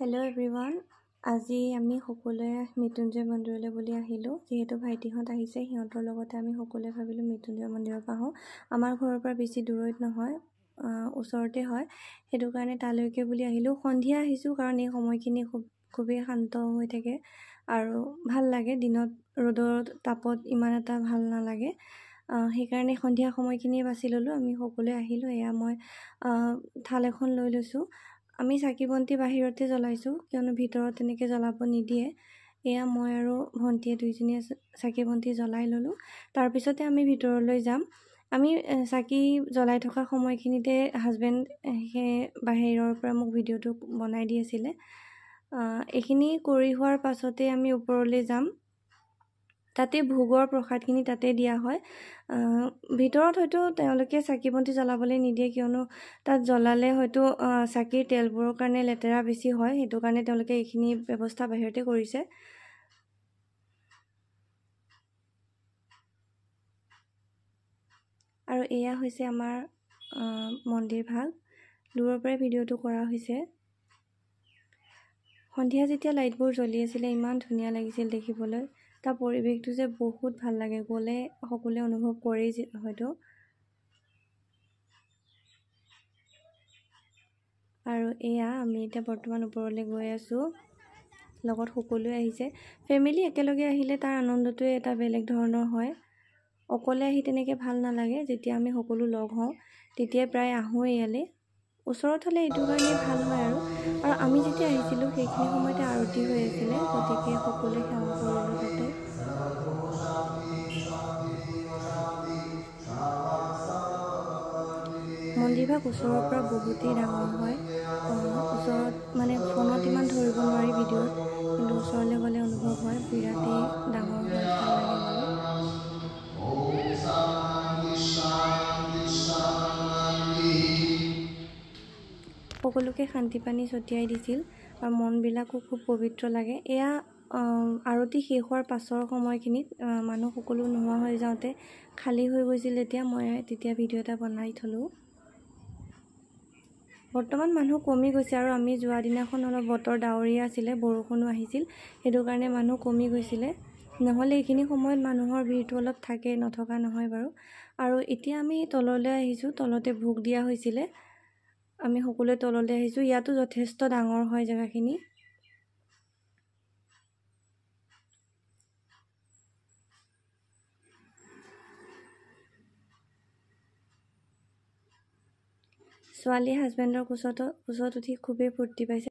Hello' everyone, আজি আমি সকলোৱে মৃত্যুঞ্জয় মন্দিৰলৈ বুলি আহিলোঁ। যিহেতু ভাইটিহঁত আহিছে, সিহঁতৰ লগতে আমি সকলোৱে ভাবিলোঁ মৃত্যুঞ্জয় মন্দিৰৰ পৰা আহোঁ। আমাৰ ঘৰৰ পৰা বেছি দূৰৈত নহয়, ওচৰতে হয়, সেইটো কাৰণে তালৈকে বুলি আহিলোঁ। সন্ধিয়া আহিছোঁ কাৰণ এই সময়খিনি খুবেই শান্ত হৈ থাকে আৰু ভাল লাগে। দিনত ৰ'দৰ তাপত ইমান এটা ভাল নালাগে, সেইকাৰণে সন্ধিয়া সময়খিনিয়ে বাছি ল'লোঁ। আমি সকলোৱে আহিলোঁ। এয়া মই থাল এখন লৈ লৈছোঁ। আমি চাকি বন্তি বাহিৰতে জ্বলাইছোঁ, কিয়নো ভিতৰত তেনেকৈ জ্বলাব নিদিয়ে। এয়া মই আৰু ভণ্টিয়ে দুইজনীয়ে চাকি বন্তি জ্বলাই ল'লোঁ। তাৰপিছতে আমি ভিতৰলৈ যাম। আমি চাকি জ্বলাই থকা সময়খিনিতে হাজবেণ্ড সেই বাহিৰৰ পৰা মোক ভিডিঅ'টো বনাই দি আছিলে। এইখিনি কৰি হোৱাৰ পাছতে আমি ওপৰলৈ যাম। তাতে ভোগৰ প্ৰসাদখিনি তাতে দিয়া হয়। ভিতৰত হয়তো তেওঁলোকে চাকি বন্তি জ্বলাবলৈ নিদিয়ে, কিয়নো তাত জ্বলালে হয়তো চাকিৰ তেলবোৰৰ কাৰণে লেতেৰা বেছি হয়, সেইটো কাৰণে তেওঁলোকে এইখিনি ব্যৱস্থা বাহিৰতে কৰিছে। আৰু এয়া হৈছে আমাৰ মন্দিৰ ভাগ। দূৰৰ পৰাই ভিডিঅ'টো কৰা হৈছে। সন্ধিয়া যেতিয়া লাইটবোৰ জ্বলি আছিলে ইমান ধুনীয়া লাগিছিল দেখিবলৈ। তাৰ পৰিৱেশটো যে বহুত ভাল লাগে, গ'লে সকলোৱে অনুভৱ কৰেই হয়তো। আৰু এয়া আমি এতিয়া বৰ্তমান ওপৰলৈ গৈ আছোঁ, লগত সকলোৱে আহিছে। ফেমিলি একেলগে আহিলে তাৰ আনন্দটোৱে এটা বেলেগ ধৰণৰ হয়। অকলে আহি তেনেকৈ ভাল নালাগে। যেতিয়া আমি সকলো লগ হওঁ তেতিয়াই প্ৰায় আহোঁ ইয়ালৈ। ওচৰত হ'লে এইটো কাৰণে ভাল হয়। আৰু আৰু আমি যেতিয়া আহিছিলোঁ সেইখিনি সময়তে আৰতি হৈ আছিলে, গতিকে সকলোৱে সেৱা কৰিলোঁ তাতে। মন্দিৰভাগ ওচৰৰ পৰা বহুতেই ডাঙৰ হয়। ওচৰত মানে ফোনত ইমান ধৰিব নোৱাৰি ভিডিঅ'ত, কিন্তু ওচৰলৈ গ'লে অনুভৱ হয় বিৰাটেই ডাঙৰ হয়, ভাল লাগে বাৰু। সকলোকে শান্তি পানী ছটিয়াই দিছিল আৰু মনবিলাকো খুব পবিত্ৰ লাগে। এয়া আৰতি শেষ হোৱাৰ পাছৰ সময়খিনিত মানুহ সকলো নোহোৱা হৈ যাওঁতে খালী হৈ গৈছিল, তেতিয়া মই তেতিয়া ভিডিঅ' এটা বনাই থ'লোঁ। বৰ্তমান মানুহ কমি গৈছে আৰু আমি যোৱা দিনাখন অলপ বতৰ ডাৱৰীয়া আছিলে, বৰষুণো আহিছিল, সেইটো কাৰণে মানুহ কমি গৈছিলে। নহ'লে এইখিনি সময়ত মানুহৰ ভিৰটো অলপ থাকে, নথকা নহয় বাৰু। আৰু এতিয়া আমি তললৈ আহিছোঁ, তলতে ভোগ দিয়া হৈছিলে, আমি সকলোৱে তললৈ আহিছোঁ। ইয়াতো যথেষ্ট ডাঙৰ হয় জেগাখিনি। ছোৱালীয়ে হাজবেণ্ডৰ কোচত উঠি খুবেই ফূৰ্তি পাইছে।